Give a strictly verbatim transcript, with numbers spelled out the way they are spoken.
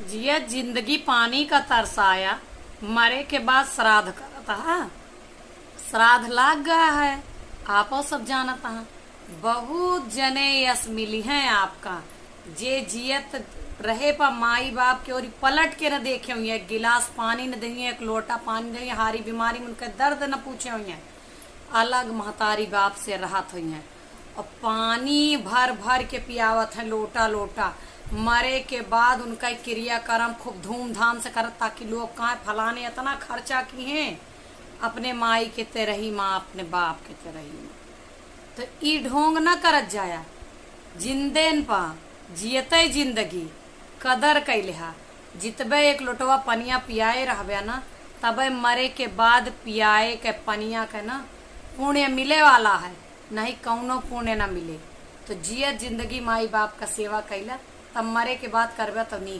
जियत जिंदगी पानी का तरसाया, मरे के बाद श्राद्ध करत हा। श्राद्ध लाग गया है, आपो सब जानत हा। बहुत जने यस मिली हैं आपका, जे जियत रहे पा माई बाप के ओरी पलट के न देखे हुए, एक गिलास पानी न देंगे, एक लोटा पानी देंगे, हारी बीमारी में उनके दर्द न पूछे हुए, अलग महतारी बाप से रहत हुए हैं। और पानी भर भर के पियावत हैं लोटा लोटा। मरे के बाद उनका क्रियाकर्म खूब धूमधाम से करत, ताकि लोग कहें, "फलाने इतना खर्चा किए हैं अपने माई के तेरही माँ, अपने बाप के तेरही माँ।" तो ई ढोंग न करत जाया। जिंदेन पा जियते जिंदगी कदर कैले हा। जितबे एक लोटवा पनिया पियाए रहबे ना, तबे मरे के बाद पियाए के पनिया के ना पुण्य मिले वाला है, नहीं कौनो पुण्य ना मिले। तो जियत जिंदगी माई बाप का सेवा कैला, तब मरे के बाद करबे तो नीक।